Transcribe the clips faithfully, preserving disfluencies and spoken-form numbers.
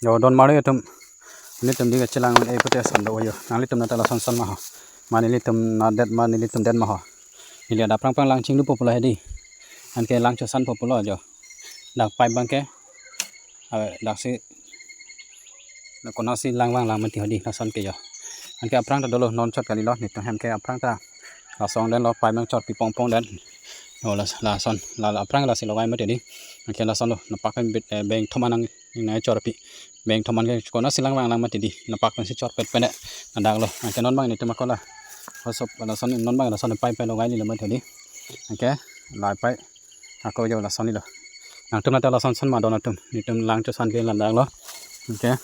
Yo, don mari atum. Nelitum dei kachelang un-e pute ason do yo. Nanglitum nat lason son ma ho. Ma nelitum nat det ma nelitum det ma ho. Neli adap aphrang aphrang lang chinglupo pulo hedi. Anke lang chosanpo pulo jo. Dak pipe abangke. Ave, daksi. Na konatsi lang vanglang mati hedi lason ke jo. Anke aphrang ta dolo non chot kalilo. Nelitum hem ke aphrang ta. Lason den lo pipe nangchorpi pongpong den. Yo, las-, lason. La, la aphrang lasi logai mati hedi. Anke lason lo. Napak pen bit, eh, beng thom an nang nangchorpi. Beng thom an ke konatsi lang vanglang mati hedi. Napak pensi chorpet pen de. Ladak lo. Anke non abang nelitum ako la. Hosop lason non abang lason pipe pen logai lilo mati hedi. Anke la pipe. Ako jo lason lilo. Nangtum nat lason son ma don atum. Nelitum lang chosan ke ladak lo. Anke.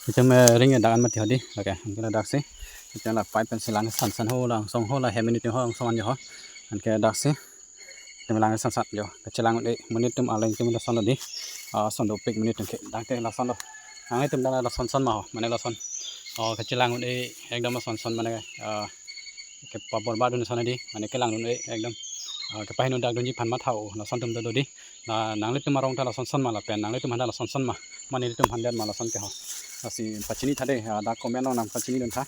Nelitum, eh, ring dak an mati hedi. Oke. Anke ladaksi. Nelitum la pipe pensi lang san san ho lang song ho la hem nelitum ho lang song an jo ho. Anke daksi. Nelitum lang san san jo. Kachelang un-e monit atum aleng atum lason lo dei. Ah, son dopik monit atum ke. Dak te lason lo. Nanglitum dak lason son ma ho. Mane lason. Oh, kachelang un-e ekdom lason son mane, ah, kepaborbad dun ason dei. Mane kelang un-e ekdom. Ah, kepaheno dak dunji aphan matha-o. Lason atum do dei. Na nanglitum arong ta lason son ma lapen. Nanglitum aphan ta lason son ma. Mane nelitum aphan det ma lason ke ho. Lasi pachini tha dei. Ah, dak comment along nangpachini dun tha.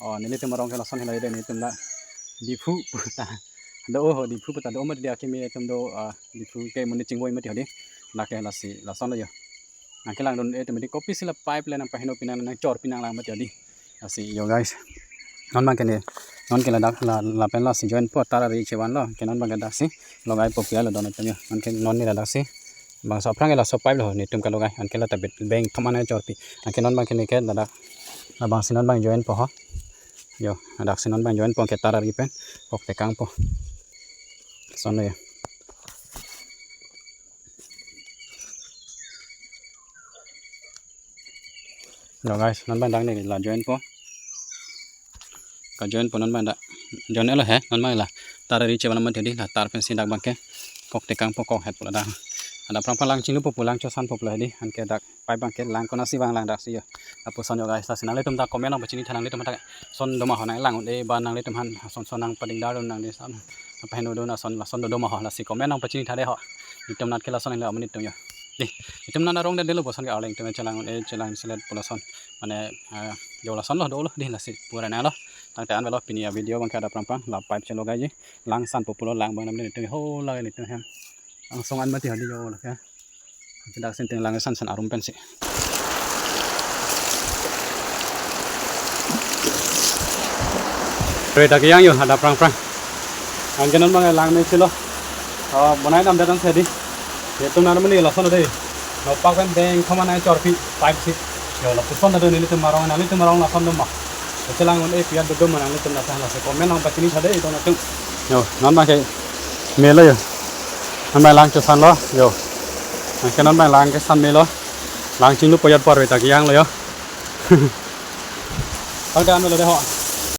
Oh, nelitum arong ke lason helo dei nelitum la Diphu puta. Do ho Diphu puta do mati hedi akimi atum do, ah, Diphu ke monit chingvoi mati hedi. Lake lasi lason lo jo. Nangkelang dun-e atum dei kopisi la pipe le nangpaheno pi nang nangchorpi nanglang mati hedi. Lasi jo guys. Non abangke ne. Non ke ladak la, lapen lasi join po tar ari chevan lo. Ke non abangke daksi. Logaipo pi alo don atum jo. Non ke non ne ladaksi. Bangso aphrang ke laso pipe lo nelitum kalogai. Anke la ta bit beng thom an nangchorpi. Anke non abangke ne ke ladak. Labangsi non abang join po ho. Jo, ladaksi non abang join po ke tar ari pen. Koktekangpo. Lason lo jo. Lo guys, non abang dak ne la join po. Ka join po non abang dak. Join lo he, non abang la. Tar ari chevan mati hedi, la tar pensi dak abangke. Koktekangpo kokhet po ladak. Adap aphrang aphrang lang chinglupo pu lang chosanpo pulo hedi, anke dak pipe abangke lang konatsi vanglang daksi jo. Lapuson jo guys, lasi nanglitum ta comment along pachini tha nanglitum ta son do ma ho nanglang un-e ba nanglitum aphan son son nangpadingdar dun nang dei san. Apa heno dun ason lason do do ma ho lasi comment along pachini tha dei ho. Nelitum nat ke lason helo monit atum jo. Dei, nelitum nat arong den dei lo puson ke aleng atum chelang un-e chelang selet pu lason. Mane, eh, jo lason lo do lo dei lasi pura na lo. Tangte an velo pini avideo abangke adap aphrang aphrang la pipe chelogaiji. Lang sanpo pulo lang abang nam nelitum ho la nelitum hem. Langsung an mati hedi jo la ke. Daksi nelitum lang san san arum pensi. Re dak yang jo adap aphrang aphrang. Anke non abang lang me chelo. Oh, bonai dam dam sedi. Nelitum nat mane lason dei. Napak pen beng thom an nangchorpi pipe si. Jo lapuson ta do nelitum arong nanglitum arong lason do ma. Kachelang un-e pi alo do ma nanglitum nat lasi comment along pachini tha dei don atum. Jo, non abangke melo jo. Non abang lang chosan lo jo. Anke non abang lang kesan melo. Lang chinglupo jat por ve dak yang lo jo. Tangte an melo dei ho.